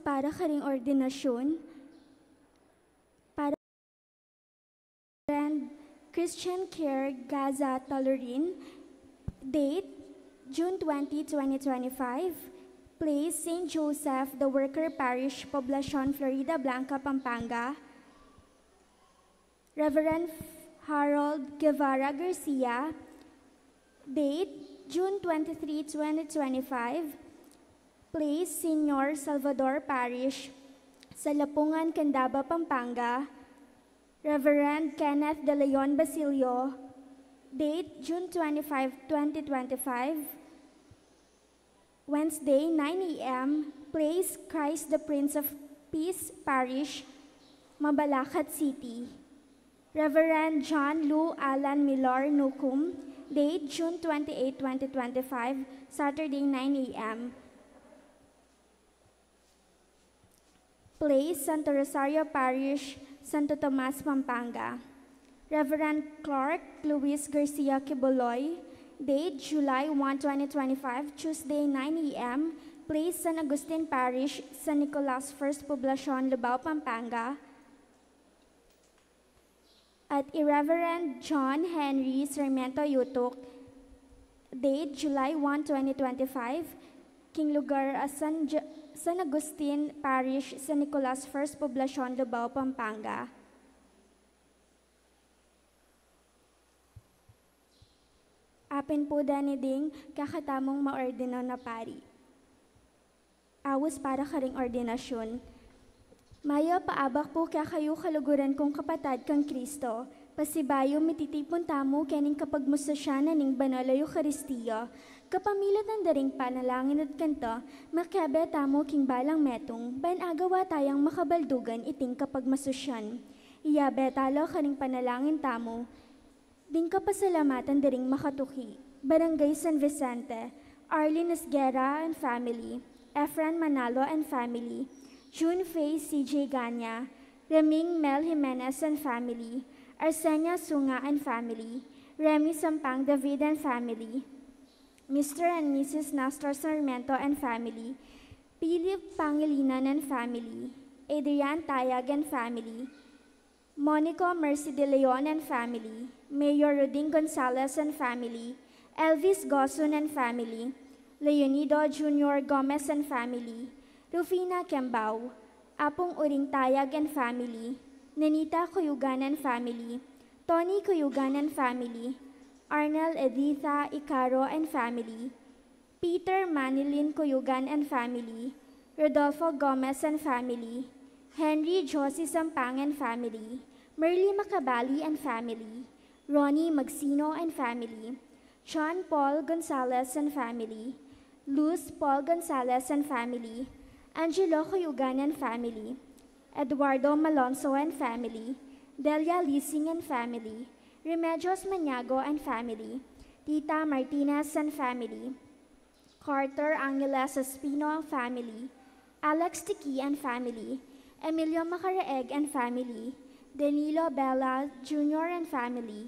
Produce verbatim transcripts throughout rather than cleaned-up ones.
Para karing ordinasyun, para Reverend Christian Care Gaza Talorin, date June twenty, twenty twenty-five, place Saint Joseph the Worker Parish, Poblacion Floridablanca, Pampanga. Reverend Harold Guevara Garcia, date June twenty-three, twenty twenty-five, place Señor Salvador Parish, Salapungan, Candaba, Pampanga. Reverend Kenneth De Leon Basilio, date June twenty-five, twenty twenty-five, Wednesday, nine a.m., place Christ the Prince of Peace Parish, Mabalacat City. Reverend John Lu Alan Milor Nukum, date June twenty-eight, twenty twenty-five, Saturday, nine a.m., place Santo Rosario Parish, Santo Tomas, Pampanga. Reverend Clark Luis Garcia Quiboloy, date July one, twenty twenty-five, Tuesday, nine a.m., place San Agustin Parish, San Nicolas First Poblacion, Lubao, Pampanga. At i Reverend John Henry Sarmiento Yutuk, date July one, twenty twenty-five, king lugar a San, J- San Agustin Parish, San Nicolas First Poblacion, Lubao, Pampanga. Apin pu deni ding kekatamung maordinau na pari. Aus para karing ordinasyun. Mayap a abak pu kekayu, kaluguran kung kapatad kang Kristo, pasibayu mititipun tamu kening kapagmususian na ning banal a Eukaristia, kapamilatan da ring panalangin at kanta, makiabe tamu king balang metung, ban agawa tayang makabaldugan iting kapagmasusian. Iyabe ta la karing panalangin tamu ding kapasalamatan da ring makatuki: Barangay San Vicente, Arlene Esguerra and family, Efren Manalo and family, June Faye C J Ganya, Reming Mel Jimenez and family, Arsenia Sunga and family, Remy Sampang David and family, Mister and Missus Nestor Sarmiento and family, Philip Pangilinan and family, Adrian Tayag and family, Monico Mercy De Leon and family, Mayor Roding Gonzalez and family, Elvis Gosun and family, Leonido Junior Gomez and family, Rufina Kembao, Apung Uring Tayag and family, Nenita Cuyugan and family, Tony Cuyugan and family, Arnel Editha Icaro and family, Peter Manilin Cuyugan and family, Rodolfo Gomez and family, Henry Josie Sampang and family, Merly Macabali and family, Ronnie Magsino and family, John Paul Gonzalez and family, Luz Paul Gonzalez and family, Angelo Cuyugan and family, Eduardo Malonzo and family, Delia Lising and family, Remedios Maniago and family, Tita Martinez and family, Carter Angeles Espino family, Alex Tiki and family, Emilio Macaraeg and family, Danilo Bella Junior and family,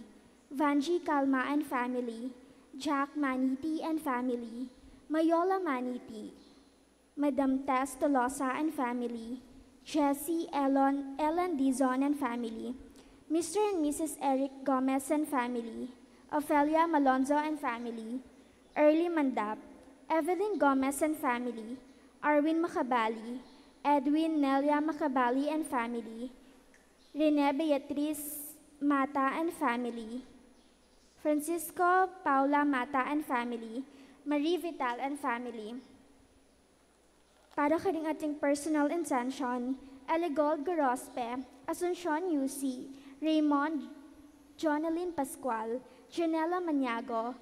Vangie Calma and family, Jack Maniti and family, Mayola Maniti, Madam Tess Tolosa and family, Jesse Elon, Ellen Dizon and family, Mister and Missus Eric Gomez and family, Ofelia Malonzo and family, Early Mandap, Evelyn Gomez and family, Arwin Macabali, Edwin Nelia Macabali and family, Rene Beatriz Mata and family, Francisco Paula Mata and family, Marie Vital and family. Para karing ating personal intention, Eligold Gorospe, Asuncion Yusi, Raymond, Jonalyn Pascual, Janela Maniago,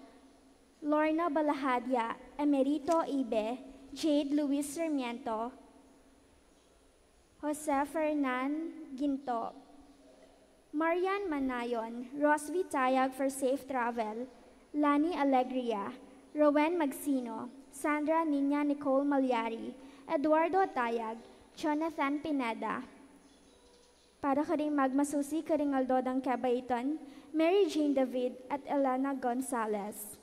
Lorna Balahadia, Emerito Ibe, Jade Luis Sarmiento, Jose Fernan Ginto, Marian Manayon, Rosvi Tayag for safe travel, Lani Alegria, Rowen Magsino, Sandra Nina Nicole Malyari, Eduardo Tayag, Jonathan Pineda. Para karing magmasusi karing aldo dang kebaitan, Mary Jane David at Elena Gonzalez.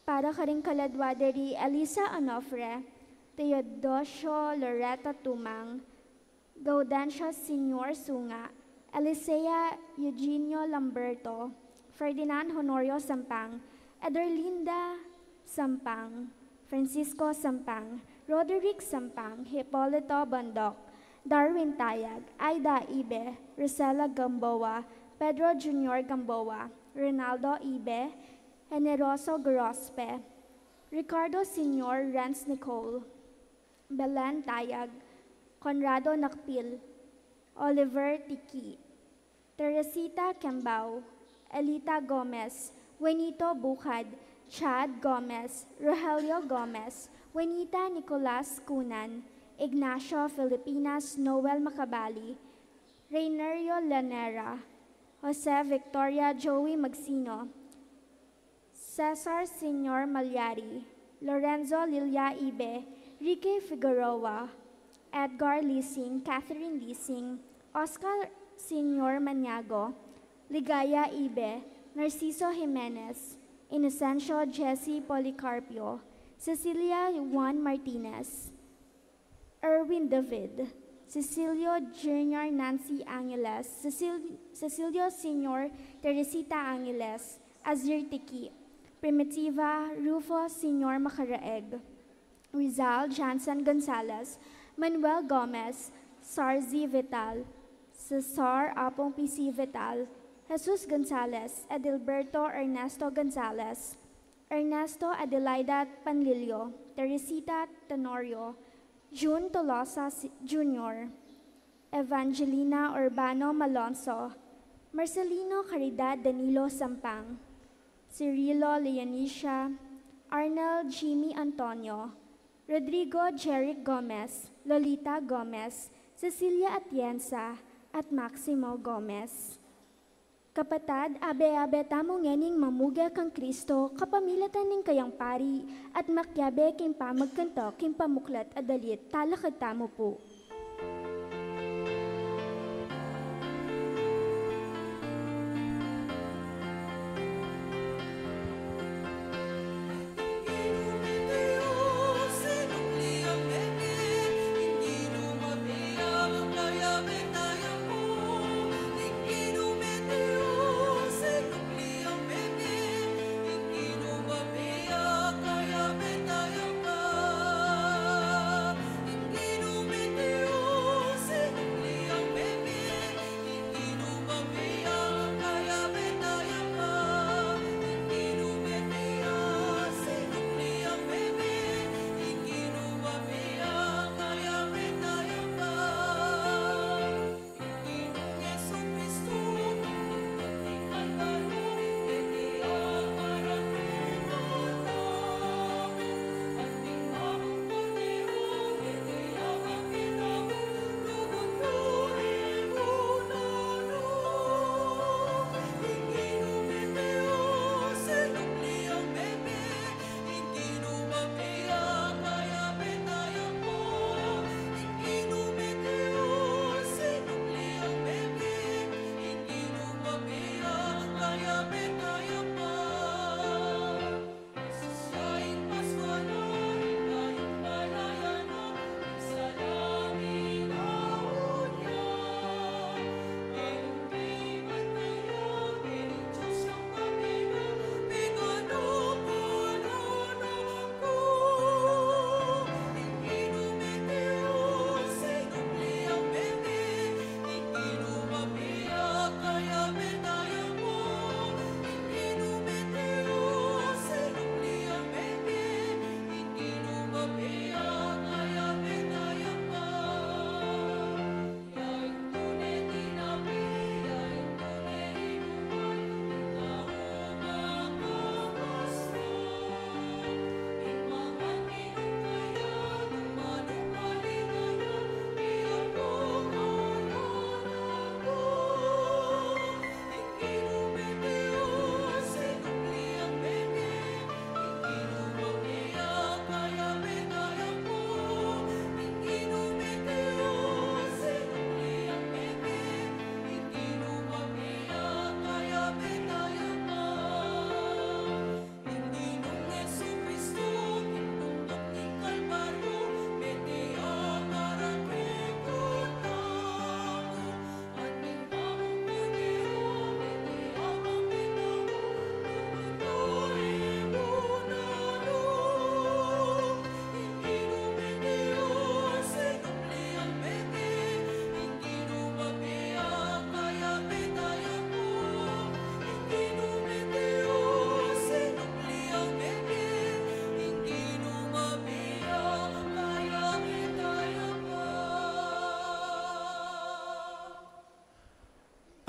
Para karing kaladwa deri Elisa Onofre, Teodosio Loreto Tumang, Gaudencio Senior Sunga, Elisea Eugenio Lamberto, Ferdinand Honorio Sampang, Ederlinda Sampang, Francisco Sampang, Roderick Sampang, Hipolito Bondoc, Darwin Tayag, Aida Ibe, Rosella Gamboa, Pedro Junior Gamboa, Ronaldo Ibe, Generoso Gorospe, Ricardo Senior Renz Nicole, Belen Tayag, Conrado Nakpil, Oliver Tiki, Teresita Kembao, Elita Gomez, Wenito Bukad, Chad Gomez, Rogelio Gomez, Wenita Nicolas Cunan, Ignacio Filipinas, Noel Macabali, Reynerio Lanera, Jose Victoria Joey Magsino, Cesar Senior Malyari, Lorenzo Lilia Ibe, Ricky Figueroa, Edgar Lising, Catherine Lising, Oscar Senior Maniago, Ligaya Ibe, Narciso Jimenez, Inocencio Jesse Policarpio, Cecilia Juan Martinez, Erwin David, Cecilio Junior Nancy Angeles, Cecil-, Cecilio Senior Teresita Angeles, Azir Tiki, Primitiva Rufo Senior Macaraeg, Rizal Johnson Gonzalez, Manuel Gomez, Sarzi Vital, Cesar Apong P C Vital, Jesus Gonzalez, Edilberto Ernesto Gonzalez, Ernesto Adelaida Panlilio, Teresita Tenorio, Jun Tolosa Si-, Junior, Evangelina Urbano Malonzo, Marcelino Caridad Danilo Sampang, Cirilo Leonicia, Arnel Jimmy Antonio, Rodrigo Jeric Gomez, Lolita Gomez, Cecilia Atienza, at Maximo Gomez. Kapatad, abe-abe tamu ngening mamuge kang Kristo, kapamilatan ning kayang pari, at makiabe king pamagkanto king pamuklat a dalit. Talakad tamu pu.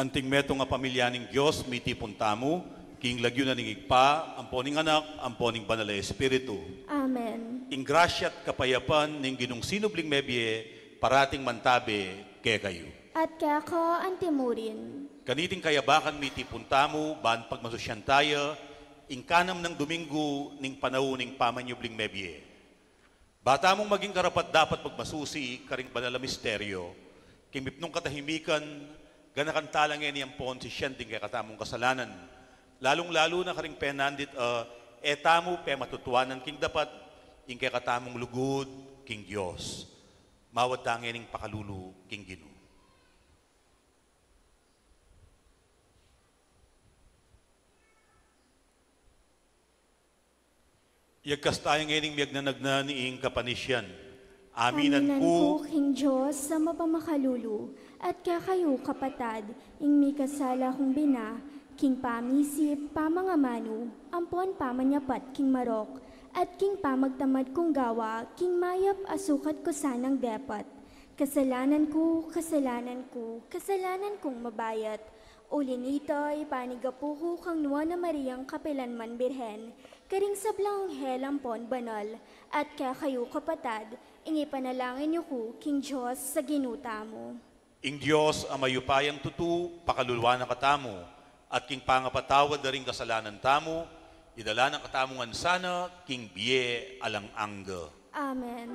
Anting metung a pamilya ning Dios, mitipun tamu, king lagyu na ning Ibpa, ampo ning Anak, ampo ning Banal a Espiritu. Amen. Ing grasya at kapayapan ning Ginung sinubling mebie, parating mantabe kekayu. At keka antimurin. Kaniting kayabakan mitipun tamu, ban pagmasusyan taya, ing kanam nang Domingo ning panahun ning pamanyubling mebie. Ba tamung maging karapat-dapat magmasusi karing banal a misteryo, king mipnung katahimikan, ganakan tala ngeni ampon sisian ding kekatamung kasalanan, lalung-lalu na karing penandit a e tamu pematutuanan king dapat, ing kekatamung lugud king Dios. Mawad ta ngening pakalulu king Ginu. Yagkas taya ngening miyagnanagnan ing kapanisian. Aminan ku king Dios a mapamakalulu, at kekayu kapatad, ing mikasala kung bina, king pamisip, pamangamanu, ampon pamanyapat king marok, at king pamagtamad kung gawa, king mayap a sukat ku sanang depat. Kasalanan ku, kasalanan ku, kasalanan kung mabayat. Uli nita, ipanigapu ku kang Nuan a Mariang kapilanman Birhen, karing sablang anghel ampon banal, at kekayu kapatad, ing ipanalangin yu ku king Dios a Ginu tamu. Ing Dios a mayupayang tutu, pakaluluan na katamu, at king pangapatawad da ring kasalanan tamu, idala na katamu ngan sana king bie alang angga. Amen.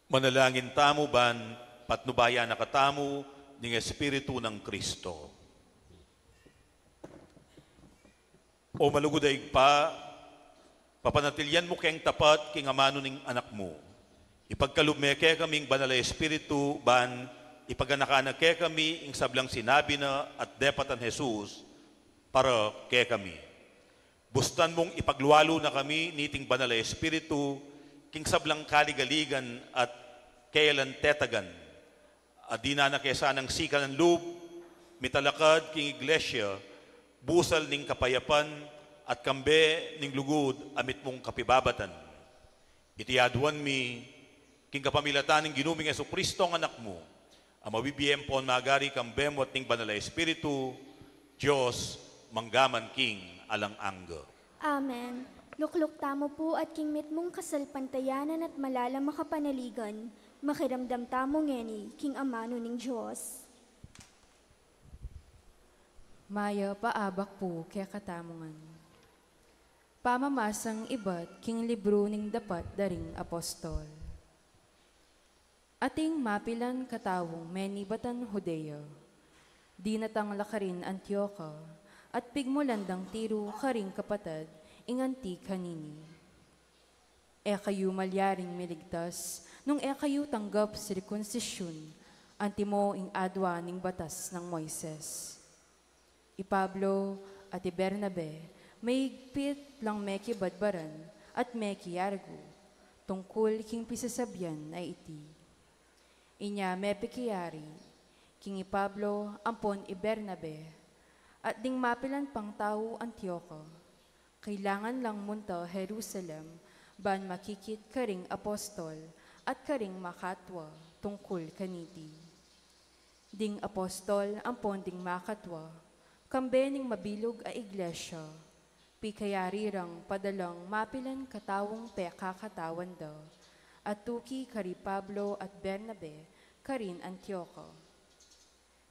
Manalangin tamu ban patnubayan na katamu ning Espiritu nang Kristo. O malugud a Ibpa, papanatilian mu keng tapat king amanu ning Anak mu. Ipagkalub me kekami ing Banal a Espiritu ban ipaganakan na kekami ing sablang sinabi na at depatan Jesus para kekami. Bustan mung ipaglualu na kami niting Banal a Espiritu king sablang kaligaligan at keyalan tetagan. At dinan na ke sanang sikanan lub, mitalakad king Iglesia, busal ning kapayapan at kambe ning lugud a mitmung kapibabatan. Iti aduan mi king kapamilatan ning Ginu ming Jesucristo a Anak mu, a mabibie ampon magari kambe mu at ning Banal a Espiritu, Dios, mangga man king alang angga. Amen. Lukluk tamu pu at king mitmung kasalpantayanan at malalam a kapanaligan, makiramdam tamu ngeni king amanu ning Dios. Mayap a abak pu kekatamu ngan. Pamamasang ibat king libru ning Dapat da ring Apostol. Ating mapilan kataung menibatan Judea, dinatang la karin Antioca, at pigmulan dang tiru karing kapatad ing anti kanini. E kayu malyaring miligtas nung e kayu tanggap sirkunsisyun antimo ing adwa ning batas nang Moises. I Pablo at i Bernabe, maigpit lang mekibadbaran at mekiargu tungkul king pisasabian a iti. Inya mepikiyari king i Pablo ampon i Bernabe at ding mapilan pang tau Antioco, kailangan lang munta Jerusalem ban makikit karing apostol at karing makatwa tungkul kaniti. Ding apostol ampon ding makatwa, kambe ning mabilug a iglesia, pikayari rang padalang mapilan kataung pekakatawan da, at tuki kari Pablo at Bernabe karin Antioco.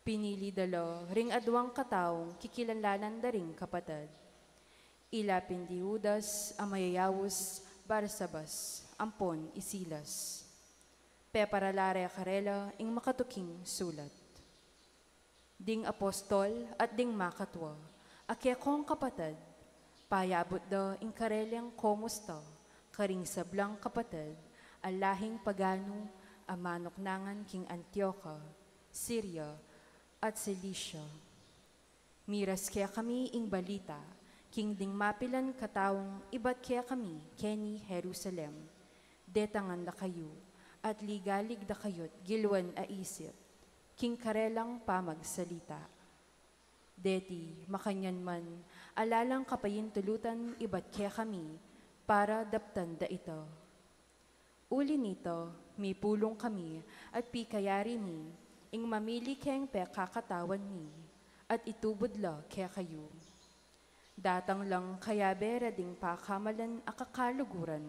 Pinili da la ring adwang kataung kikilanlanan da ring kapatad. Ila pin di Judas a mayayaus Barsabas ampon i Silas. Peparalan re karela ing makatuking sulat. Ding apostol at ding makatwa, a kekong kapatad, payabut da ing kareleng komusta karing sablang kapatad a lahing paganu a manuknangan king Antioca, Siria, at Cilicia. Miras kekami ing balita king ding mapilan kataung ibat kekami keni Jerusalem. Detangan da kayu at ligalig da kayut gilwan a isip king karelang pamagsalita. Deti makanyan man, ala lang kapayintulutan ibat kekami para daptan da ita. Uli nita, mipulung kami at pikayari mi ing mamili keng pekakatawan mi at itubud la kekayu. Datang lang kayabe ra ding pakamalan a kakaluguran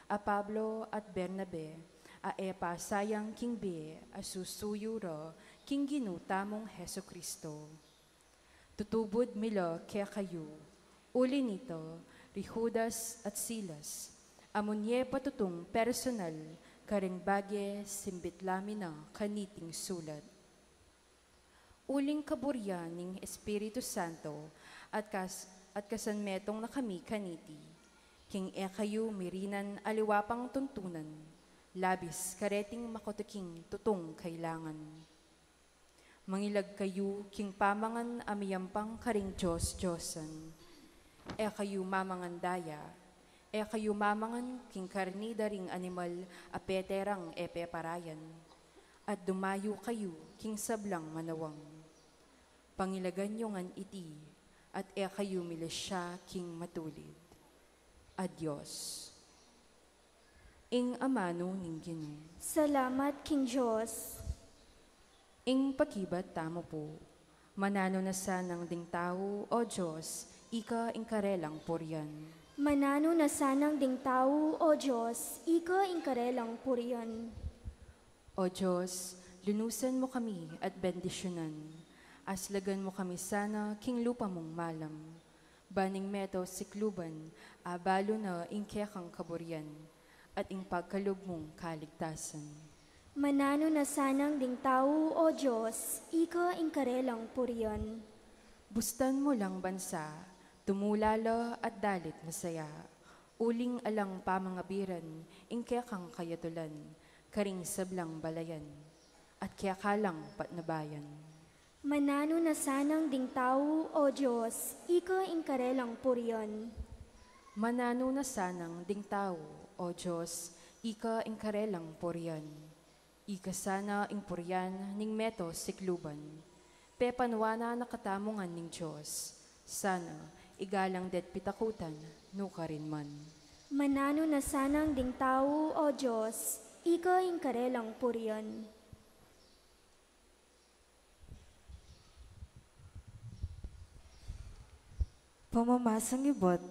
a Pablo at Bernabe a e pasayang king bie a susuyu ra king Ginu tamung Jesucristo. Tutubud mi la kekayu. Uli nita, ri Judas at Silas, a munye patutung personal karing bage simbit la mi na kaniting sulat. Uling kaburian ning Espiritu Santo at kas-, at kasanmetung na kami kaniti, king e kayu mirinan aliwa pang tuntunan, labis kareting makatuking tutung kailangan. Mangilag kayu king pamangan a miyampang karing dios-diosan. E kayu mamangan daya, e kayu mamangan king karni da ring animal a pete rang e peparayan, at dumayu kayu king sablang manawang. Pangilagan yu ngan iti, at e kayu milisya king matulid. Adios. Ing amanu ning Ginu. Salamat king Dios. Ing pakibat tamu pu. Mananu na sanang ding tau, O Dios, ika ing karelang purian. Mananu na sanang ding tau, O Dios, ika ing karelang purian. O Dios, lunusan mu kami at bendisyunan. Aslagan mu kami sana king lupa mung malam. Ban ing meto sikluban, abalu na ing kekang kaburian, at ing pagkalub mung kaligtasan. Mananu na sanang ding tau, O Dios, ika ing karelang purian. Bustan mu lang bansa, tumula la at dalit na saya. Uling alang pamangabiran, ing kekang kayatulan, karing sablang balayan, at keka lang patnubayan. Mananu na sanang ding tau, O Dios, ika ing karelang purian. Mananu na sanang ding tau, O Dios, ika ing karelang purian. Ika sana ing purian ning meto sikluban. Pepanuana na katamu ngan ning Dios. Sana igalang de't pitakutan, nukarin man. Mananu na sanang ding tau, O Dios, ika ing karelang purian. Pamamasang ibat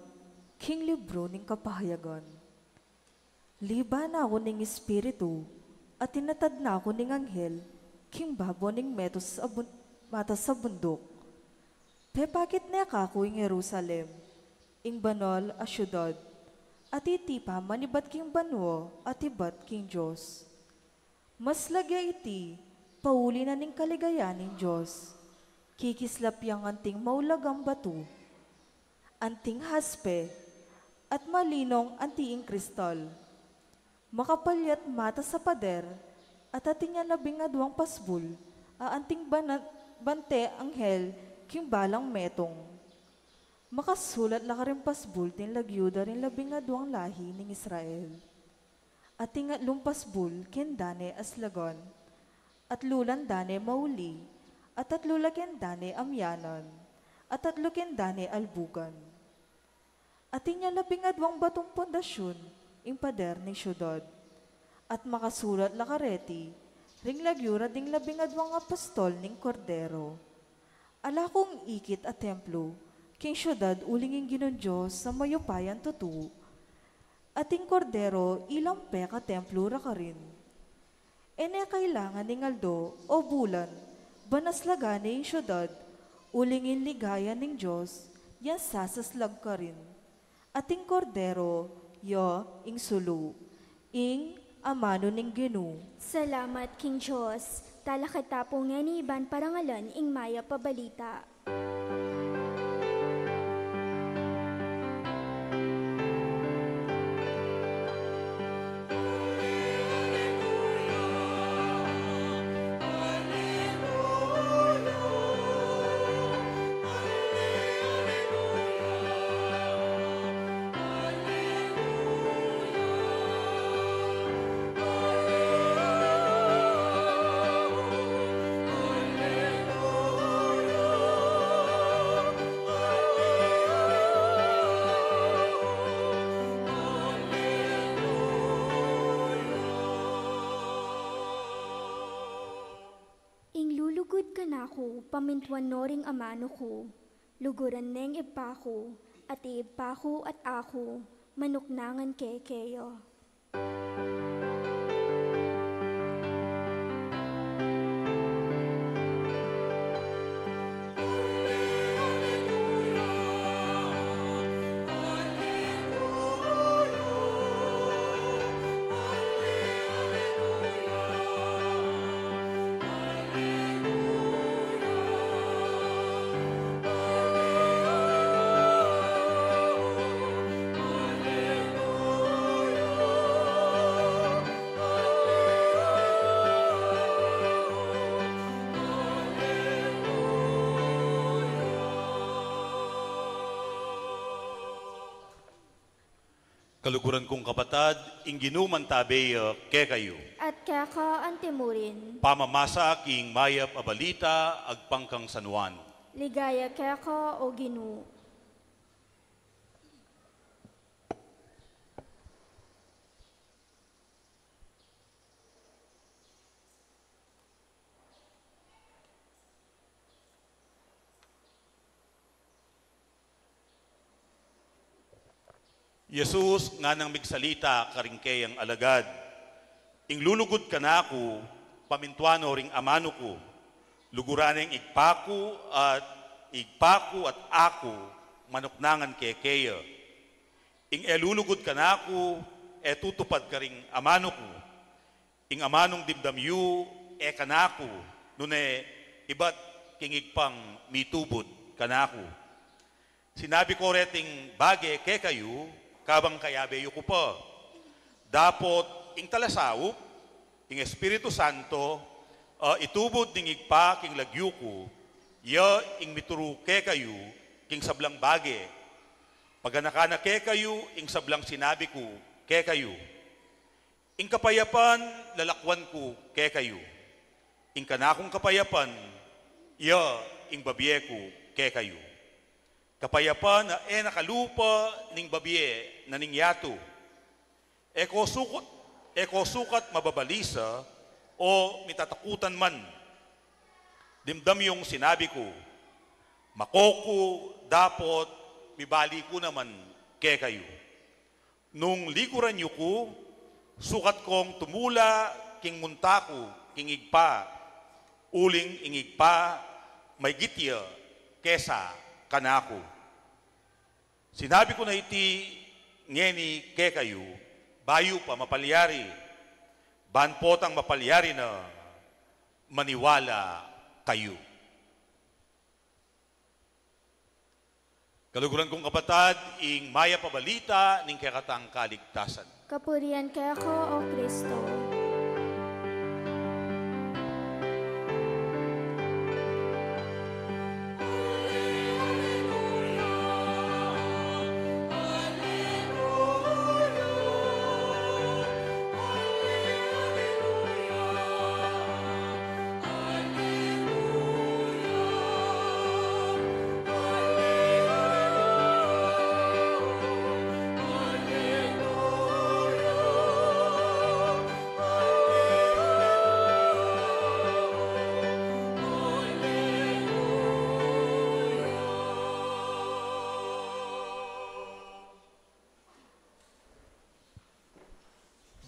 king libru ning Kapahayagan. Liban aku ning Espiritu, at tinatad na ku ning anghel king babo ning metus a bun-, matas a bunduk. Pepakit ne kaku ing Jerusalem, ing banal a siudad, a titipa man ibat king banua at ibat king Dios. Maslag ya iti, pauli na ning kaligayan ning Dios. Kikislap yang anting maulagang batu, anting haspe, at malinong anting kristal. Makapal ya't matas a pader, at atin yang labing aduang pasbul, a anting bana-, bante anghel king balang metung. Makasulat la karing pasbul ding lagyu da ring labing aduang lahi ning Israel. Ating atlung pasbul keng dane aslagan, atlu lang dane mauli, at atlu la keng dane amyanan, at atlu keng dane albugan. Atin yang labing aduang batung pundasyun ing pader ning siudad, at makasulat la kareti ring lagyu ra ding labing aduang apostol ning Kordero. Ala kung ikit a templo king siudad uling ing Ginung Dios a mayupayang tutu, at ing Kordero ilang pekatemplo ra karin. E ne kailangan ing aldo o bulan, ban aslagan ne ing siudad, uling ing ligaya ning Dios yang sasaslag karin. At ing Kordero, ya ing sulu, ing amanu ning Ginu. Salamat king Dios. Talakad ta pu ngeni ban parangalan ing mayap a balita. Ing lulugud kanaku, pamintuan no ring amanu ku, luguran neng Ibpa ku, at i Ibpa ku at aku, manuknangan ke keya. Kaluguran kung kapatad, ing Ginu mantabe ya kekayu. At keka antimurin. Pamamasa king mayap a balita agpang kang San Juan. Ligaya keka, O Ginu. Jesus nganang migsalita karing keyang alagad, "Ing lulugud kanaku, pamintuan no ring amanu ku. Luguran neng Ibpa ku at Ibpa ku at aku, manuknangan ke keya. Ing e lulugud kanaku, e tutupad karing amanu ku. Ing amanung dimdam yu e kanaku, nune ibat king Ibpang mitubud kanaku. Sinabi ko reting bage kekayu, kabang kayabe yu ku pa. Dapot ing Talasaup, ing Espiritu Santo, a itubud ning Ibpa king lagyu ku, ya ing mituru kekayu king sablang bage. Paganakan na kekayu ing sablang sinabi ku kekayu. Ing kapayapan lalakwan ku kekayu. Ing kanakung kapayapan, ya ing babie ku kekayu. Kapayapan a e na kalupa ning babie na ning yatu. E ko sukat, e ko sukat mababalisa o mitatakutan man. Dimdam yung sinabi ku, mako ku dapot mibalik ku naman kekayu. Nung liguran yu ku, sukat kong tumula king munta ku king Ibpa, uling ing Ibpa maigit ya kesa kanaku. Sinabi ku na iti ngeni kekayu, bayu pa mapalyari, ban potang mapalyari na, maniwala kayu. Kaluguran kung kapatad, ing mayap a balita ning kekatang kaligtasan. Kapurian keka, O Kristo.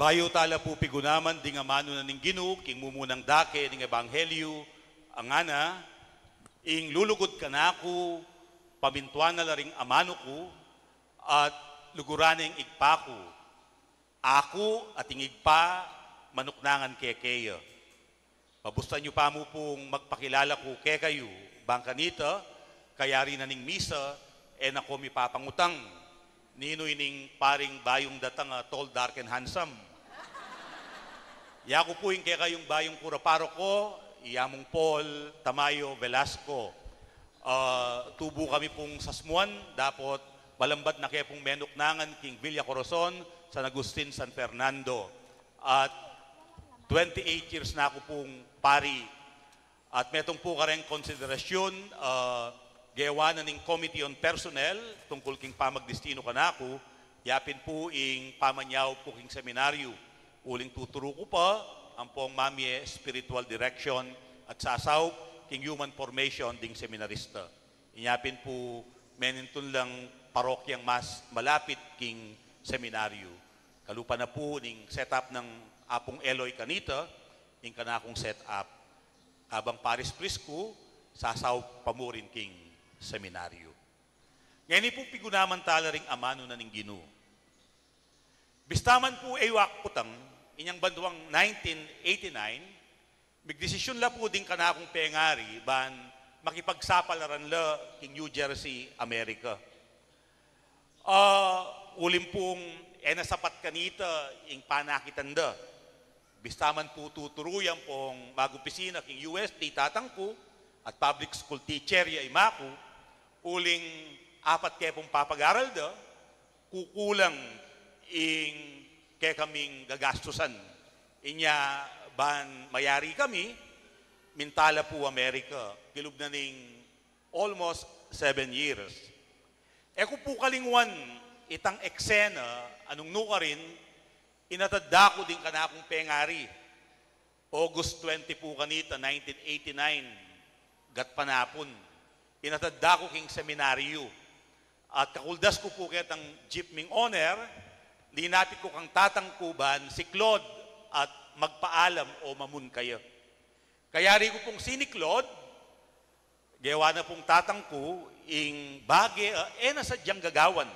Bayu tala pu pigunaman ding amanu na ning Ginu king mumunang dake ning ebanghelyu, a ngana, ing lulugud kanaku, pamintuan na la ring amanu ku, at luguran na ing Ibpa ku. Aku at ing Ibpa, manuknangan kekeya. Pabustan yu pa mu pung magpakilala ku kekayu, bang kanita, kayari na ning misa, e na ko mipapangutang, ninu ining paring bayung datang a tall, dark, and handsome? Yaku pu ing kekayung bayung kura paroko, i Among Paul Tamayo Velasco. Ah, tubu kami pung sasmuan, dapot malambat na ke pung menuknangan king Villa Corazon, San Agustin, San Fernando. At twenty-eight years na ku pung pari. At metung pu kareng konsiderasyun, ah, gewa na ning Committee on Personnel tungkul king pamagdestinu kanaku, yapin pu ing pamanyaup ku king seminaryu, uling tuturu ku pa ampong mamie spiritual direction at sasaup king human formation ding seminarista. Inya pin pu menintun lang parokyang mas malapit king seminaryu. Kalupa na pu ning set up nang Apung Eloy kanita, ing kanakung set up. Kabang parish priest ku, sasaup pa mu rin king seminaryu. Ngeni pu pigunaman tala ring amanu na ning Ginu. Bista man pu e yu akutang, inyang banduang nineteen eighty-nine, migdesisyun la pu ding kanakung pengari ban makipagsapalaran la king New Jersey, Amerika. Ah, uling pung e na sapat kanita ing panakitan da. Bista man pu tuturu ya ampong magopisina king U S, i tatang ku, at public school teacher ya i ima ku, uling apat ke pung papag-aral da, kukulang ing kekaming gagastusan. Inya ban mayari kami, minta la pu Amerika, kilub na ning almost seven years. E ku pu kalingwan itang eksena a nung nukarin, inatad da ku ding kanakung pengari. August twenty pu kanita, nineteen eighty-nine, gatpanapun. Inatad da ku king seminaryu. At kakuldas ku pu ketang jeep ming owner, linapit ku kang tatang ku ban siklod at magpaalam o mamun kaya. Kayari ku pung siniklod, gewa na pung tatang ku ing bage a e na sadyang gagawan.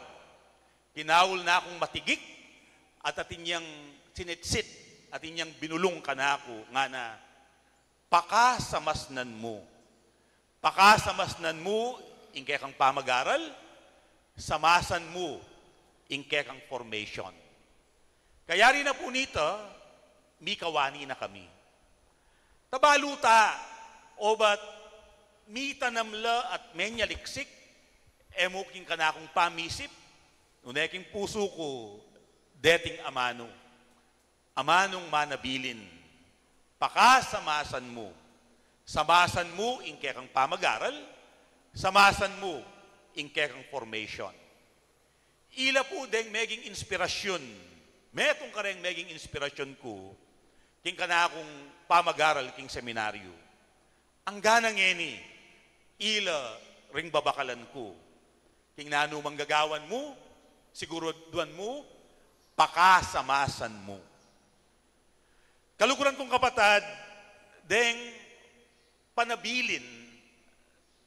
Kinaul na kung matigik at atin yang sinitsit At inyang binulung kanaku, ngana, pakasamasnan mu. Pakasamasnan mu ing kekang pamagaral, samasan mu ing kekang formation. Kayari na pu nita, mikawani na kami. Tabalu ta, obat mitanam la at menyaliksik e mu king kanakung pamisip, nune king pusu ku, deting amanu. Amanung manabilin, pakasamasan mu. Samasan mu ing kekang pamagaral, samasan mu ing kekang formation. Ila pu deng meging inspirasyun, metung kareng meging inspirasyun ku, king kanakung pamagaral king seminaryu. Anggang ngeni, ila ring babakalan ku. King nanu mang gagawan mu, siguraduan mu, pakasamasan mu. Kaluguran kung kapatad, deng panabilin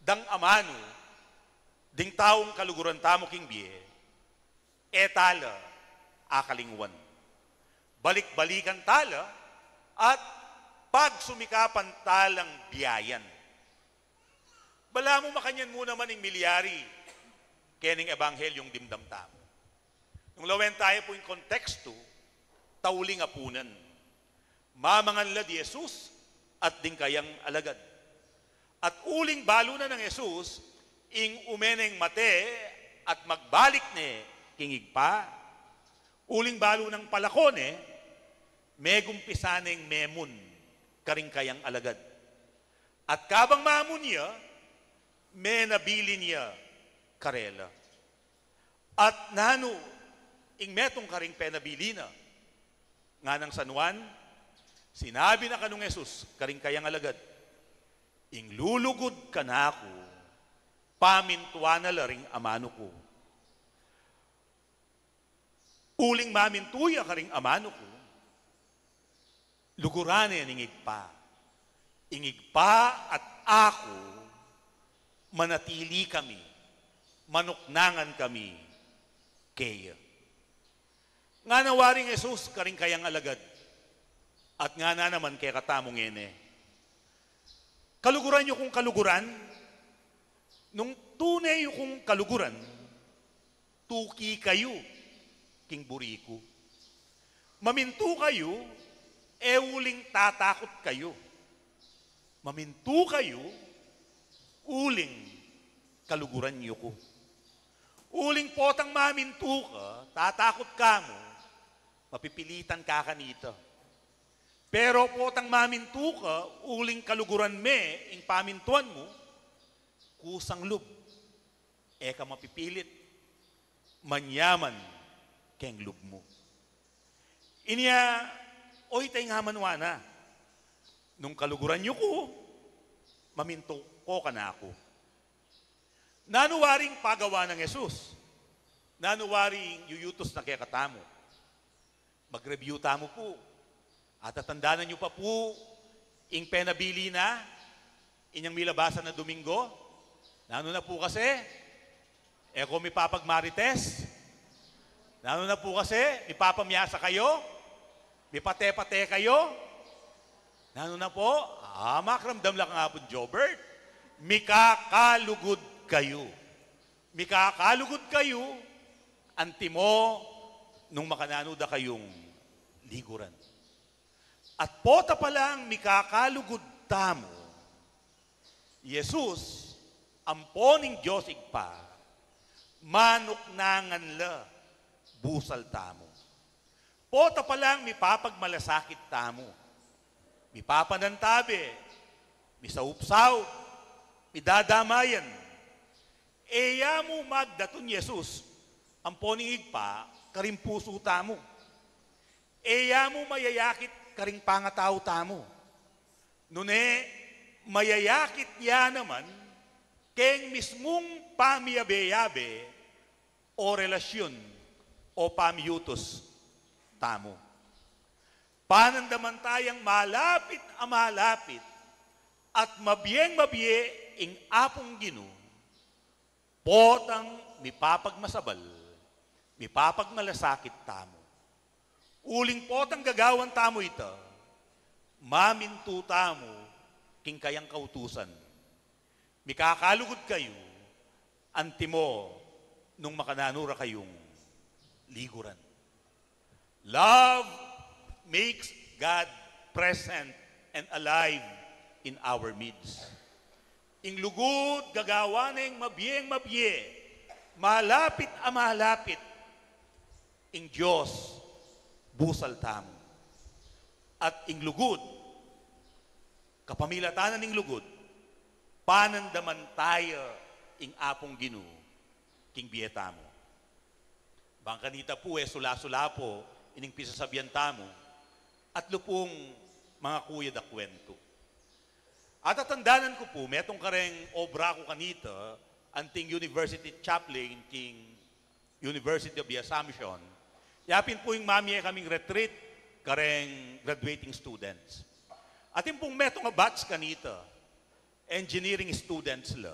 dang amanu, ding taung kaluguran tamu king bie, e tala akalingwan. Balik-balikan tala at pagsumikapan talang biayan. Balamu makanyan mu naman ing milyari kening ebanghelyung dimdam tamu. Nung lawen tamu pu ing kontekstu, tauling apunan. Mamangan la di Jesus at ding kayang alagad. At uling balu na nang Jesus ing ume neng mate at magbalik ne king Ibpa, uling balu nang palako ne, megumpisa neng memun karing kayang alagad. At kabang mamun ya, menabilin ya karela. At nanu ing metung karing penabilin na? Nganang San Juan, sinabi na kanung Jesus karing kayang alagad, ing lulugud kanaku, pamintuan na la ring amanu ku. Uling mamintu ya karing amanu ku, luguran ne ning Ibpa. Ing Ibpa at aku, manatili kami, manuknangan kami keya. Ngana waring Jesus karing kayang alagad, at ngana naman kekatamu ngeni, kaluguran yu kung kaluguran, nung tune yu kung kaluguran, tuki kayu king buri ku. Mamintu kayu, e uling tatakut kayu. Mamintu kayu, uling kaluguran yu ku. Uling potang mamintu ka, tatakut ka mu, mapipilitan ka kanita. Pero potang mamintu ka, uling kaluguran me ing pamintuan mu, kusang lub, e ka mapipilit, manyaman keng lub mu. Inya, oy, tayng amanwan na, nung kaluguran yu ku, mamintu ko kanaku. Nanu waring pagawa nang Jesus? Nanu waring yuyutus na kekatamu? Mag-review tamu pu. At tatandanan yu pa pu ing penabilin na inyang milabasan a Domingo. Nanu na pu kasi? E ko mipapagmarites? Nanu na pu kasi? Mipapamyasa kayu? Mipate-pate kayu? Nanu na pu? Ah, makaramdam la kang Apung Jobert. Mikakalugud kayu. Mikakalugud kayu, antimo nung makananu da kayung liguran. At pota palang mikakalugud tamu, Jesus, ampo ning Dios Ibpa, manuknangan la busal tamu. Pota palang mipapagmalasakit tamu, mipapanantabe, misaup-saup, midadamayan, e ya mu magdatun Jesus, ampo ning Ibpa, karing pusu tamu. E ya mu mayayakit karing pangatau tamu. Nune, mayayakit ya naman keng mismung pamiyabe-yabe o relasyun o pamiyutus tamu. Panandaman tayang malapit a malapit at mabieng mabie ing Apung Ginu, potang mipapagmasabal, mipapagmalasakit tamu. Uling potang gagawan tamu ita, mamintu tamu king kayang kautusan. Mikakalugud kayu, antimo nung makananu ra kayung liguran. Love makes God present and alive in our midst. Ing lugud gagawa neng mabieng mabie, malapit a malapit ing Dios busal tamu. At ing lugud, kapamilatan na ning lugud, panandaman taya ing Apung Ginu king bie tamu. Bang kanita pu, e sula-sula pu ining pisasabian tamu, at lupung mangakuya da kuwentu. Atatandanan ku pu, metung kareng obra ku kanita, anting university chaplain king University of the Assumption, yapin pu ing mamie kaming retreat kareng graduating students. Atin pung metung a batch kanita, engineering students la.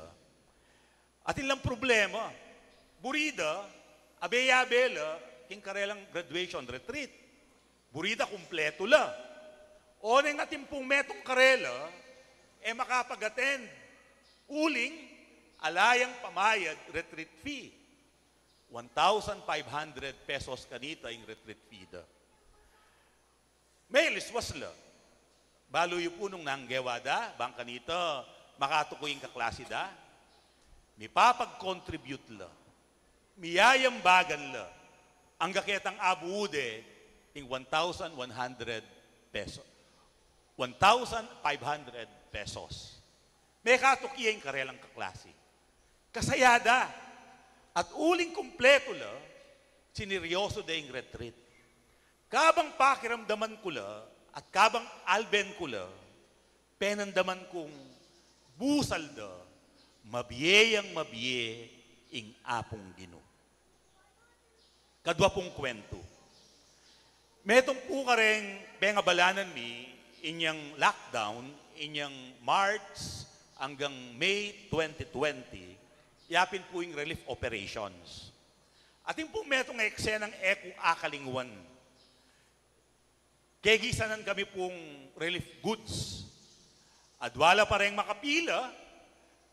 Atin lang problema, buri da, abe-abe la king karelang graduation retreat. Buri da kumpletu la. Oneng atin pung metung karela, e makapag-attend. Uling, ala yang pamayad retreat fee. One thousand five hundred pesos kanita ing retreat fee da. Mailiswas la. Balu yu pu nung nanu ing gewa da, bang kanita makatuku ing kaklasi da. Mipapag-contribute la. Miyayambagan la. Angga ketang abu de ing one thousand one hundred peso. One thousand five hundred pesos. Mekatuki ya ing karelang kaklasi. Kasaya da, at uling kumpletu la, sineryoso da ing retreat. Kabang pakiramdaman ku la, at kabang alben ku la, penandaman kung busal da, mabie yang mabie ing Apung Ginu. Kadwa pung kuwentu. Metung pu kareng pengabalanan mi inyang lockdown, inyang March anggang May twenty twenty, yapin pu ing relief operations. Atin pung metung a eksenang e ku akalingwan. Kegisanan kami pung relief goods. Adwa la pa reng makapila,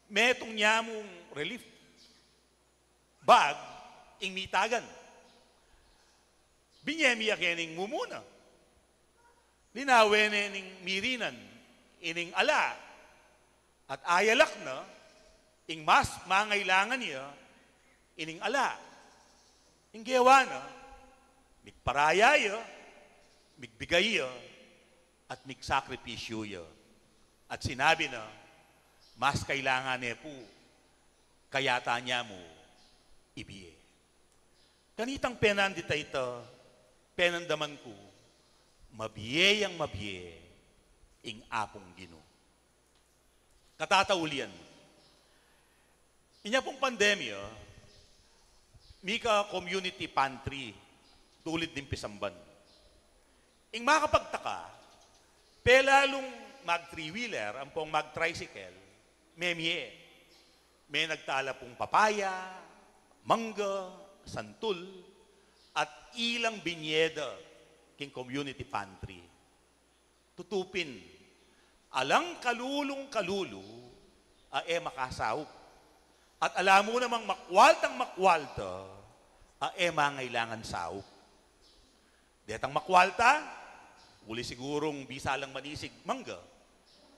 metung nyamung relief bag ing mitagan. Binye mi ya kening mumuna. Linawe ne ning mirinan ining ala, at ayalak na ing mas mangailangan ya ining ala. Ing gewa na, migparaya ya, migbigay ya, at migsakripisyu ya. At sinabi na, mas kailangan ne pu, kayatan ya mu ibie. Kanitang penandit a ita, penandaman ku, mabie yang mabie ing Apung Ginu. Katataulian. Inya pung pandemya, mika community pantry, tulid ning pisamban. Ing makapagtaka, pelalung mag-three-wheeler, ampong mag-tricycle, memie. Me nagtala pung papaya, mangga, santul, at ilang binye da king community pantry. Tutu pin, alang kalulung-kalulu a e makasaup. At ala mu namang makwaltang makwalta a e mangailangan saup. Detang makwalta, uli sigurung bisa lang manisig mangga,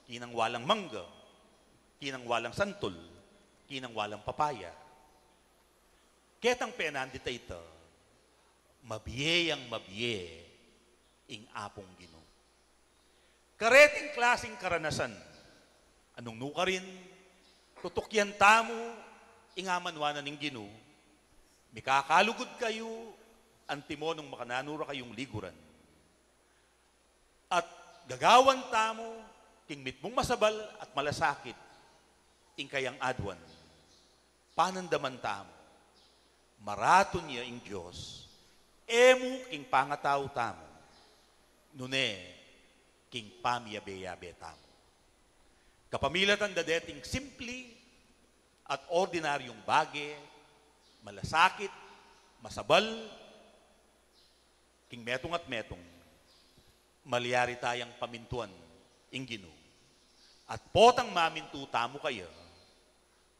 kinang walang mangga, kinang walang santul, kinang walang papaya. Ketang penandit a ita, mabie yang mabie ing Apung Ginu. Kareting klasing karanasan a nung nukarin, tutukian tamu ing amanuan na ning Ginu, mikakalugud kayu, antimo nung makananu ra kayung liguran. At gagawan tamu king mitmung masabal at malasakit ing kayang aduan. Panandaman tamu, maratun ya ing Dios, e mu king pangatau tamu, nune king pamiyabe-yabe tamu. Kapamilatan da deting simple at ordinaryung bage, malasakit, masabal, Metung at metung, malyari tayang pamintuan ing Ginu. At potang mamintu tamu kaya,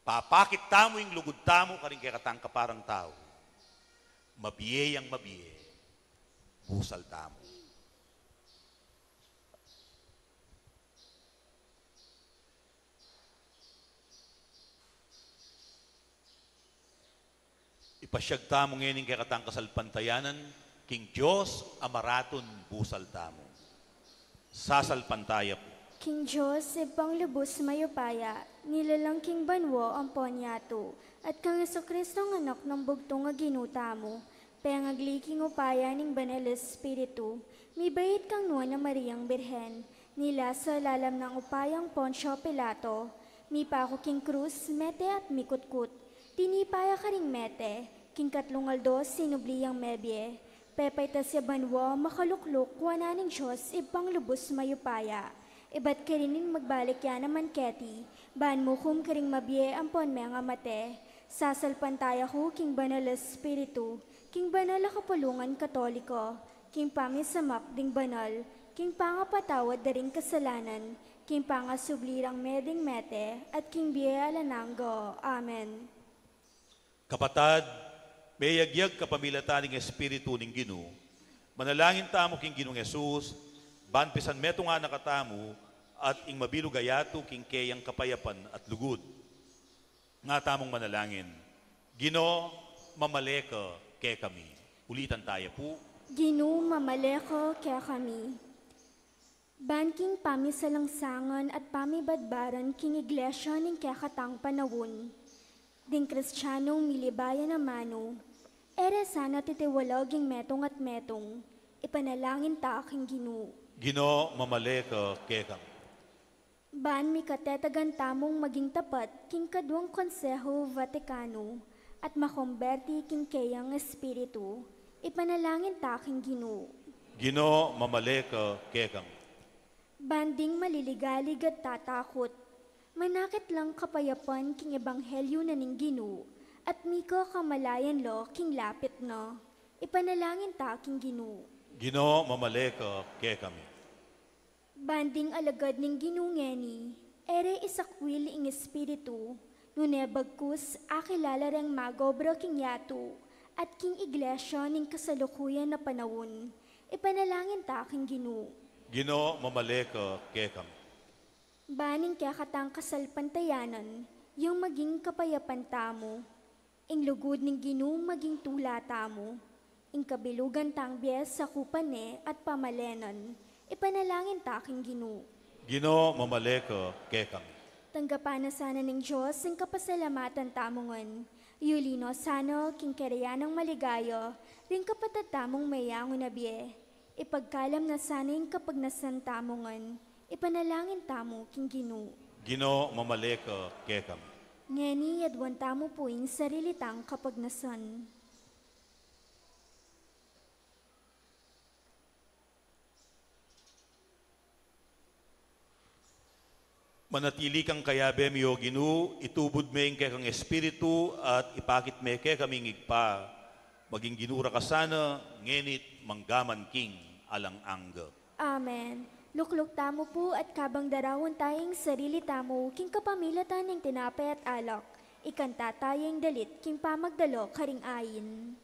papakit tamu ing lugud tamu karing kekatang kaparang tau. Mabie yang mabie, busal tamu. Ipasyag tamu ngeni ing kekatang kasalpantayanan king Dios a maratun busal tamu. Sasalpantaya ku. King Dios, Ibpang lubus mayupaya, nilalang king banua ampon yatu, at kang Jesucristo a Anak nang bugtung a Ginu tamu, pengagli king upaya ning Banal Espiritu, mibait kang Nuan a Mariang Birhen, nilasa lalam nang upayang Poncio Pilato, mipaku king krus, mete at mikutkut. Tinipa ya karing mete, king katlung aldo sinubli yang mebie. Pepaitas ya banua, makalukluk wanan ning Dios Ibpang lubus mayupaya. Ibat karin ing magbalik ya naman keti, ban mukum karing mabie ampon mengamate. Sasalpantaya ku king Banal Espiritu, king banal a kapulungan Katoliko, king pamisamak ding banal, king pangapatawad da ring kasalanan, king pangasubli rang meding mete, at king bie alang angga. Amen. Kapatad, meyagyag kapamilatan ning Espiritu ning Ginu, manalangin tamu king Ginung Jesus, ban pisan metungan na katamu, at ing mabilug a yatu king keyang kapayapan at lugud. Nga tamung manalangin, Ginu, mamale ka kekami. Ulitan taya pu. Ginu, mamale ka kekami. Ban king pamisalangsangan at pamibadbaran king Iglesia ning kekatang panaun, ding Kristianong milibayan a manu, e re sana titiwalag ing metung at metung, ipanalangin ta king Ginu. Ginu, mamale ka kekami. Ban mikatetagan tamung maging tapat king kaduang Konseho Vaticano at makomberti king keyang espiritu, ipanalangin ta king Ginu. Ginu, mamale ka kekami. Ban ding maliligalig at tatakut, manakit lang kapayapan king ebanghelyu na ning Ginu, at mika kamalayan la king lapit na, ipanalangin ta king Ginu. Ginu, mamale ka kekami. Ban ding alagad ning Ginu ngeni, e re isakwil ing espiritu, nune bagkus akilala reng magobra king yatu at king Iglesia ning kasalukuyan a panaun, ipanalangin ta king Ginu. Ginu, mamale ka kekami. Ban ing kekatang kasalpantayanan, yang maging kapayapan tamu, ing lugud ning Ginu maging tula tamu, ing kabilugan tang bie sakupan ne at pamalenan, ipanalangin ta king Ginu. Ginu, mamale ka kekami. Tanggapan na sana ning Dios ing kapasalamatan tamu ngan, yuli no sana king kerean nang maligaya ring kapatad tamung meyangu na bie. Ipagkalam na sana ing kapagnasan tamu ngan, ipanalangin tamu king Ginu. Ginu, mamale ka kekami. Ngeni, yaduan tamu pu ing sarili tang kapagnasan. Manatili kang kayabe mi, O Ginu, itubud me ing kekang espiritu, at ipakit me kekami ing Ibpa, maging Ginu ra ka sana, ngeni't manggaman king alang angga. Amen. Lukluk tamu pu at kabang daraun taya ing sarili tamu king kapamilatan ning tinape at alak, ikanta taya ing dalit king pamagdala karing ain.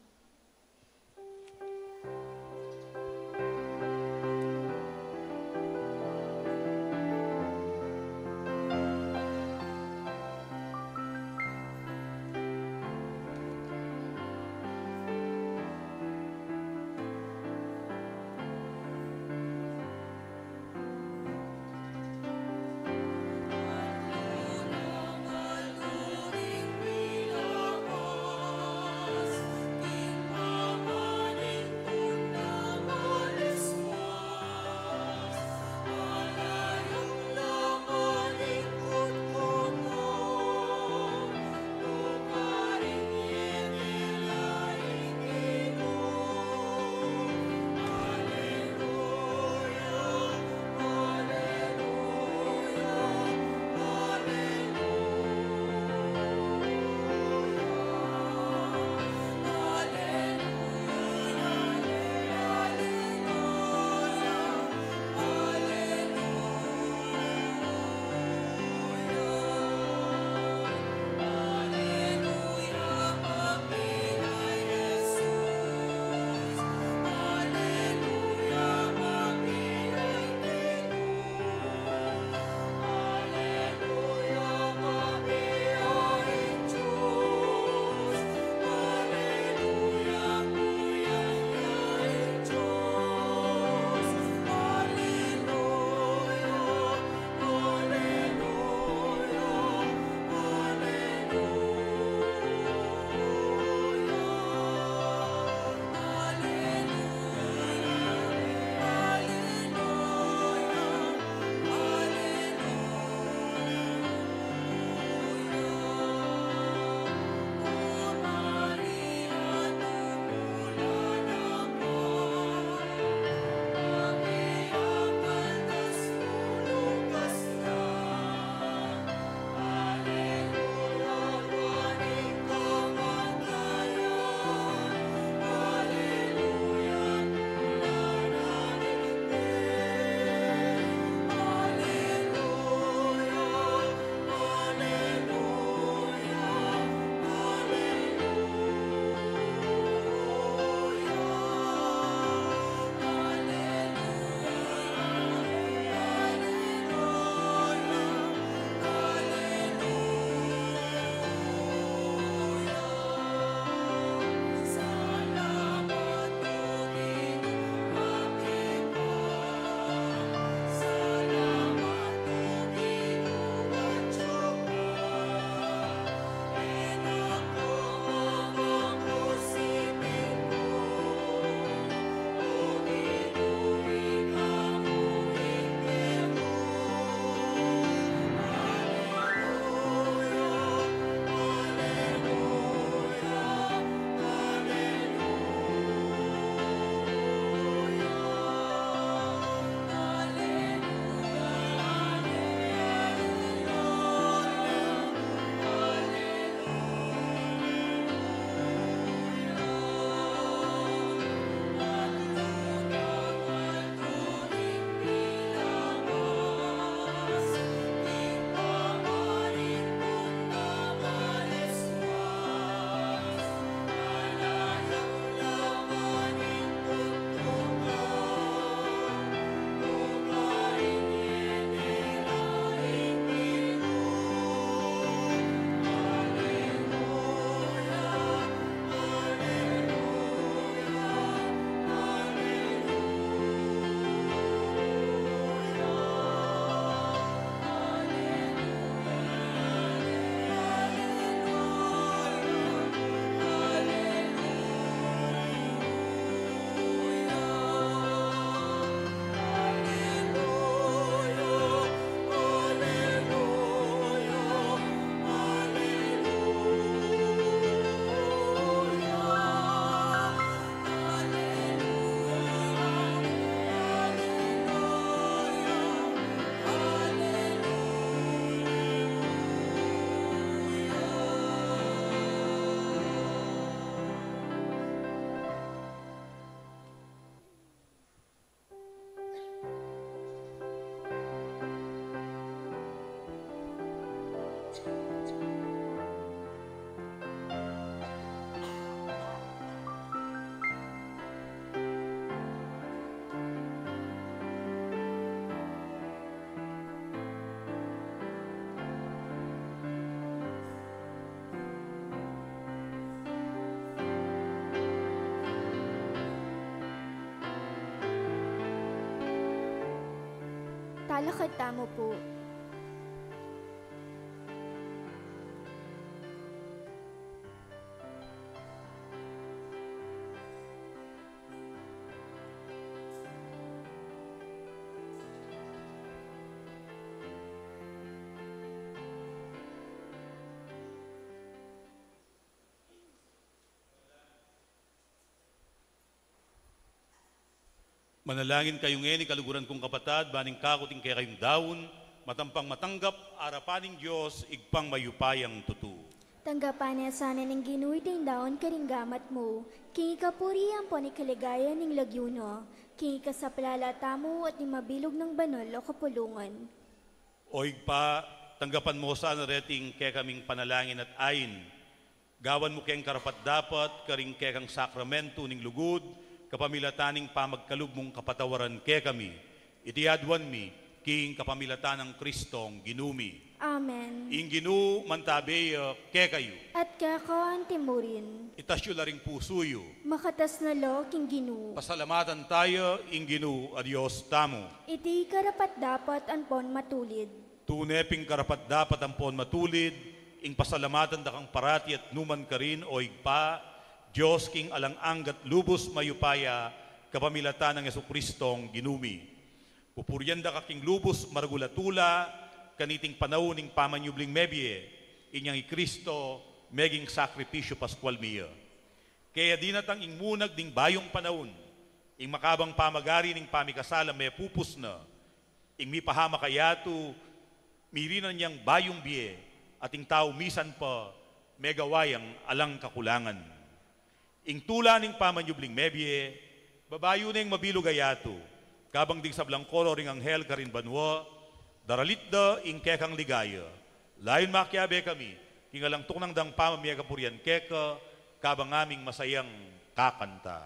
Lakad tamu pu. Manalangin kayu ngeni, kaluguran kung kapatad, ban ing kaku at ing kekayung daun, matampang matanggap arapan ning Dios, Ibpang mayupayang tutu. Tanggapan na sana ning Ginu iting daun karing gamat mu, king ikapuri ampon ikaligaya ning lagyu na, king ikasaplala tamu at ning mabilug nang banal a kapulungan. O Ibpa, tanggapan mu sana reting kekaming panalangin at ain. Gawan mu keng karapat-dapat karing kekang sakramentu ning lugud, kapamilatan ning pamagkalub mung kapatawaran kekami. Iti aduan mi, king kapamilatan nang Kristong Ginu mi. Amen. Ing Ginu mantabe ya kekayu. At keka anti mu rin. Itas yu la ring pusu yu. Makatas na la king Ginu. Pasalamatan taya ing Ginu a Dios tamu. Iti karapat-dapat ampon matulid. Tune pin karapat-dapat ampon matulid, ing pasalamatan da kang parati at nukarin man, o Ibpa, Dios king alang angga at lubus mayupaya, kapamilatan nang Jesukristong Ginu mi. Pupurian da ka king lubus maragul a tula, kaniting panaun ning pamanyubling mebie, inyang i Kristo, meging sakripisyu Paskual mi ya. Kaya dinatang ing munag ning bayung panaun, ing makabang pamagari ning pamikasala mepupus na, ing mipahamak a yatu, mirinan yang bayung bie, at ing tau misan pa, megawa yang alang kakulangan. Ing tula ning pamanyubling mebie, babayu neng mabilug a yatu, kabang ding sablang koro ring anghel karin banua, daralit da ing kekang ligaya. Layun makiabe kami, king alang tuknang dang pamamie kapurian keka, kabang aming masayang kakanta.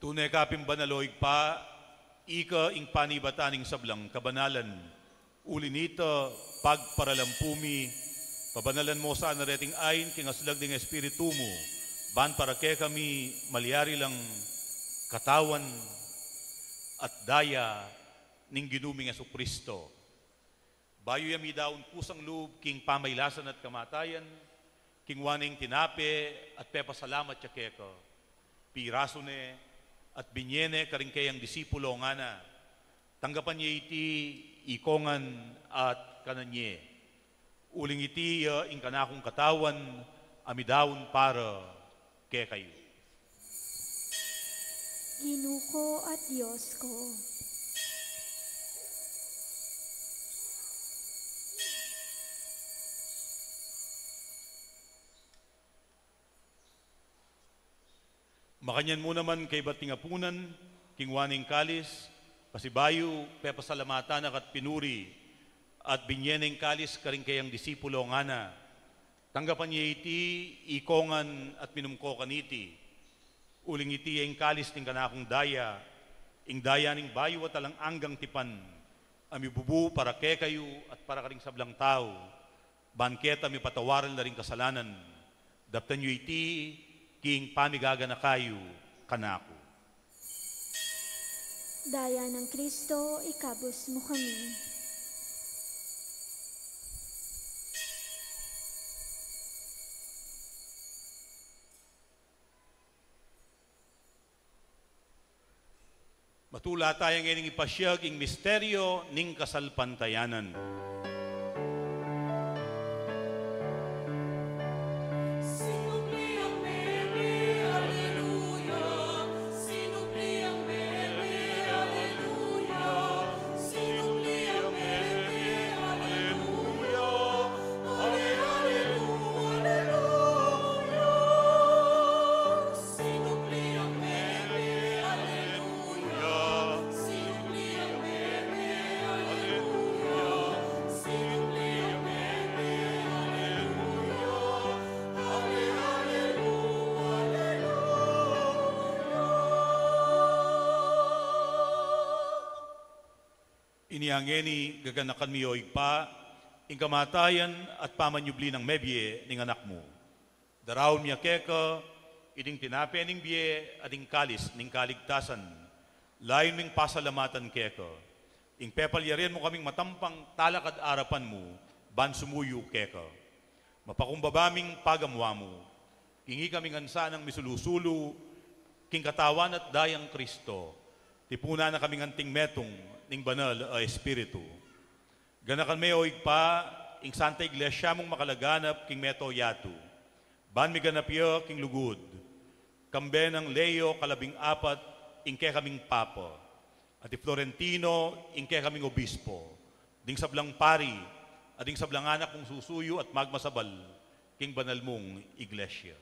Tune ka pin banal, o Ibpa, ika ing panibatan ning sablang kabanalan. Uli nita, pagparalampu mi, pabanalan mu sana reting ain king aslag ding Espiritu mu, ban para kekami malyari lang katawan at daya ning Ginu ming Jesucristo. Bayu ya midaun kusang lub king pamailasan at kamatayan, kingwa ne ing tinape at pepasalamat ya keka. Pirasu ne at binye ne karing keyang disipulo, ngana: Tanggapan ye iti ikongan at kanan ye. Uling iti ya ing kanakung katawan a midaun para kekayu. Ginu ku at Dios ku. Makanyan mu naman kaybat ning apunan, kingwa ne ing kalis, pasibayu pepasalamatan na ka at pinuri, At binye ne ing kalis karing kayang disipulo, ngana: Tanggapan ye iti, ikongan, at minum ko kaniti. Uling iti ya ing kalis ning kanakung daya, ing daya ning bayu at alang anggang tipan, a mibubu para kekayu at para karing sablang tau, ban keta mipatawaran la ring kasalanan. Daptan yu iti king pamigaganaka yu kanaku. Daya nang Kristo, ikabus mu kami. Matula taya ngening ipasiag ing misteryo ning kasalpantayanan. Inya ngeni, gaganakan mi, o Ibpa, ing kamatayan at pamanyubli nang mebie ning Anak mu. Daraun mi ya keka iting tinape ning bie at ing kalis ning kaligtasan. Layun ming pasalamatan keka ing pepalyarian mu kaming matampang talakad arapan mu ban sumuyu keka. Mapakumbaba ming pagamuan mu king ikami ngan sanang misulu-sulu king katawan at dayang Kristo, tipunan na kaming anting metung ning Banal a Espiritu. Ganakan me, o Ibpa, ing Santa Iglesia mung makalaganap king mabilug a yatu, ban miganap ya king lugud, kambe nang Leo kalabing apat, ing kekaming Papa, at i Florentino, ing kekaming Obispo, ding sablang pari, at ding sablang anak mung susuyu at magmasabal king banal mung Iglesia.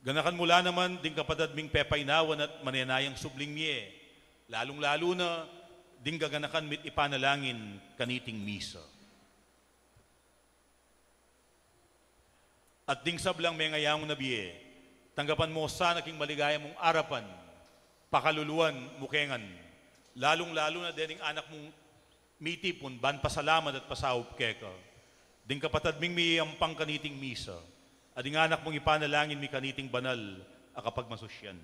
Ganakan mu la naman ding kapatad ming pepainawan at manenayang subling mie, lalung-lalu na ding gaganakan mit ipanalangin kaniting misa. At ding sablang mengayangu na bie, tanggapan mu sana king maligaya mung arapan, pakaluluan mu ke ngan, lalung-lalu na dening anak mung mitipun ban pasalamat at pasaup keka. Ding kapatad ming miyampang kaniting misa, at ding anak mung ipanalangin mi kaniting banal a kapagmasusyan.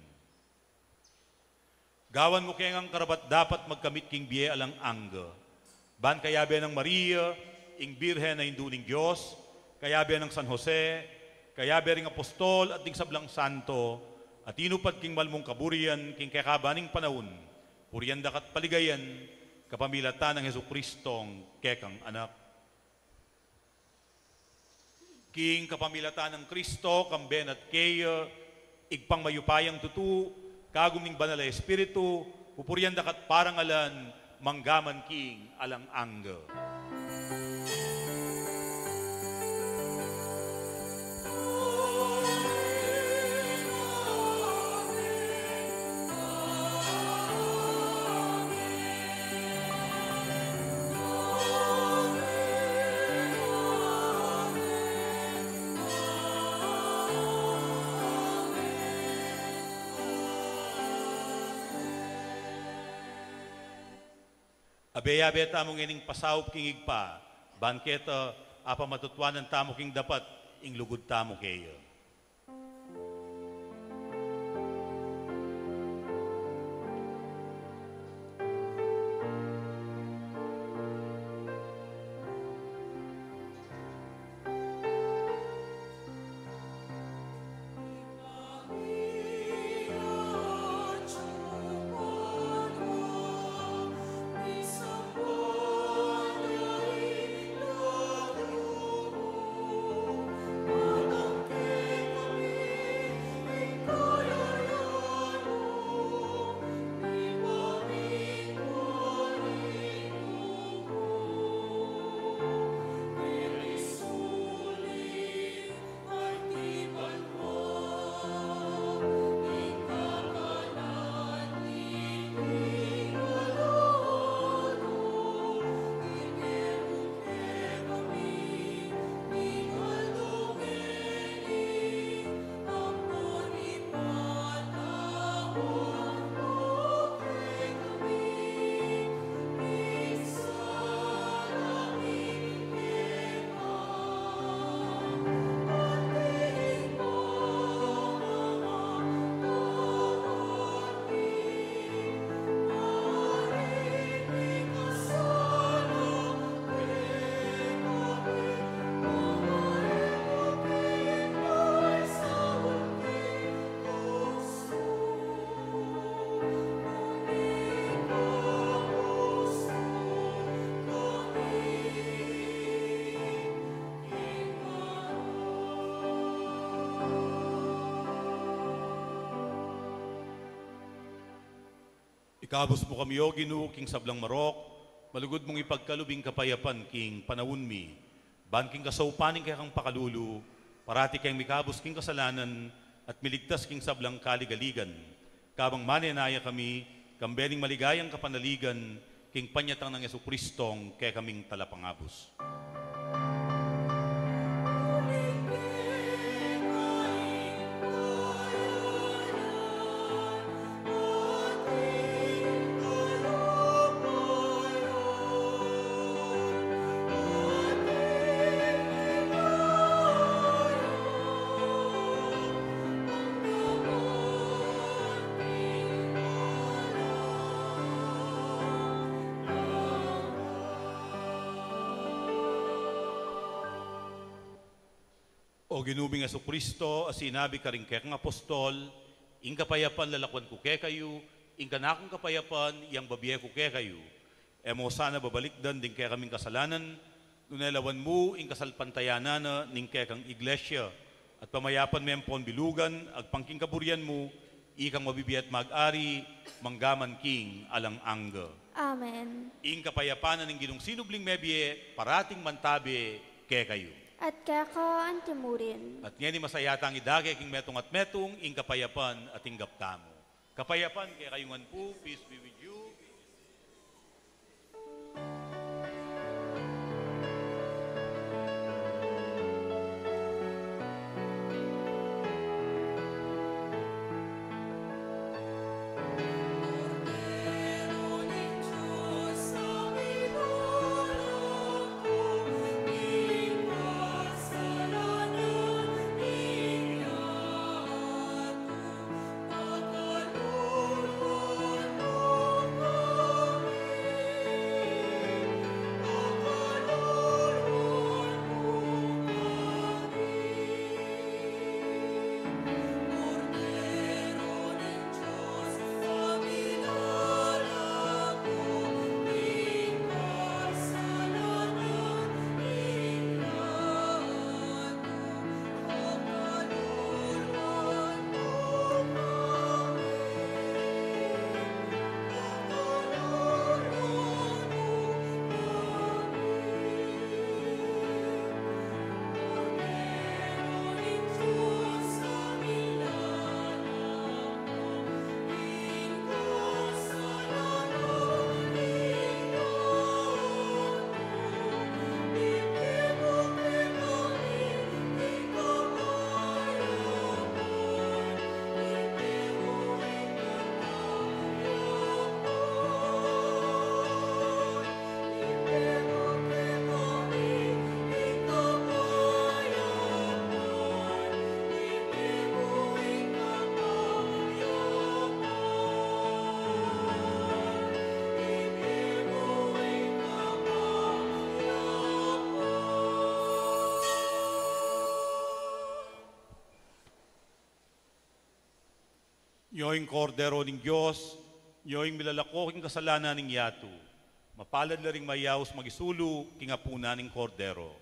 Gawan mu ke ngang karapat-dapat magkamit king bie alang angga. Ban kayabe nang Maria, ing Birhen a Indu ning Dios, kayabe nang San Jose, kayabe ring apostol at ding sablang santo, a tinupad king malmung kaburian king kekaban ning panaun, purian daka at paligayan, kapamilatan nang Jesucristong kekang Anak. King kapamilatan nang Kristo, kambe na at keya, Ibpang mayupayang tutu, kagum ning Banal a Espiritu, pupurian daka at parangalan, manggaman king alang angga. Abe-abe tamu ngening pasaup king Ibpa, ban keta apamatutuanan tamu king dapat ing lugud tamu keya. Kabus mu kami, O Ginu, king sablang marok, malugud mung ipagkalub ing kapayapan king panaun mi. Ban king kasaupan ning kekang pakalulu, parati keng mikabus king kasalanan at miligtas king sablang kaligaligan. Kabang manenaya kami, kambe ning maligayang kapanaligan, king panyatang nang Jesucristong kekaming Talapangabus. O Ginu ming Jesucristo, a sinabi karing kekang apostol, "Ing kapayapan lalakuan ku kekayu, ing kanakung kapayapan yang babie ku kekayu." E mo sana babalikdan ding kekaming kasalanan, nune lawan mu ing kasalpantayanan na ning kekang Iglesia, at pamayapan me ampon bilugan agpang king kaburian mu, ikang mabibie at mag-ari manggaman king alang angga. Amen. Ing kapayapan na ning Ginung sinubling mebie, parating mantabe kekayu. At keka antimurin. At ngeni masaya tang idake king metung at metung ing kapayapan a tinggap tamu. Kapayapan kekayu ngan pu, peace be with you. Nyo ing Kordero ning Dios, nyo ing milalako king kasalanan ning yatu. Mapalad la ring mayaus magisulu king apunan ning Kordero.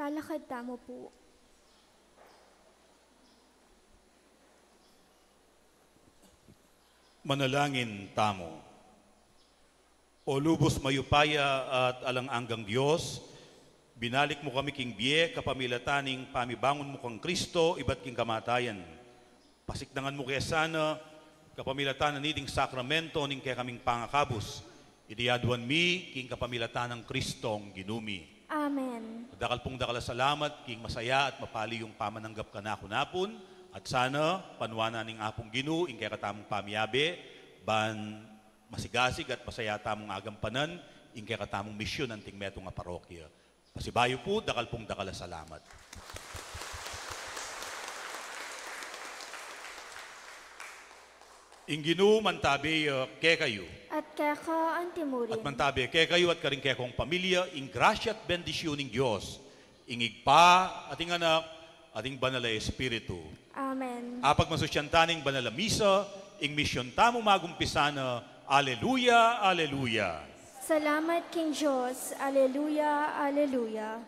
Lalakad tamu pu. Manalangin tamu. O lubus mayupaya at alang anggang Dios, binalik mu kami king bie kapamilatan ning pamibangun mu kang Kristo ibat king kamatayan. Pasiknangan mu ke sana kapamilatan na niting sakramento ning kekaming pangakabus. Iti aduan mi king kapamilatan nang Kristong Ginu mi. Amen. Dakal pung dakal a salamat king masaya at mapali yung pamananggap kanaku napun, at sana panuanan ning Apung Ginu ing kekatamung pamiabe, ban masigasig at masaya tamung agampanan ing kekatamung misyun anting metung a parokya. Pasibayu pu, dakal pung dakal a salamat. Ing Ginu mantabe ya kekayu. At keka antimurin. At mantabe kekayu at karing kekong pamilya ing grasya at bendisyun ning Dios, ing Ibpa, at ing Anak, at ing Banal a Espiritu. Amen. Apagmasusyan ta ning banal a misa, ing misyun tamu magumpisa na. Aleluya, aleluya. Salamat king Dios. Aleluya, aleluya.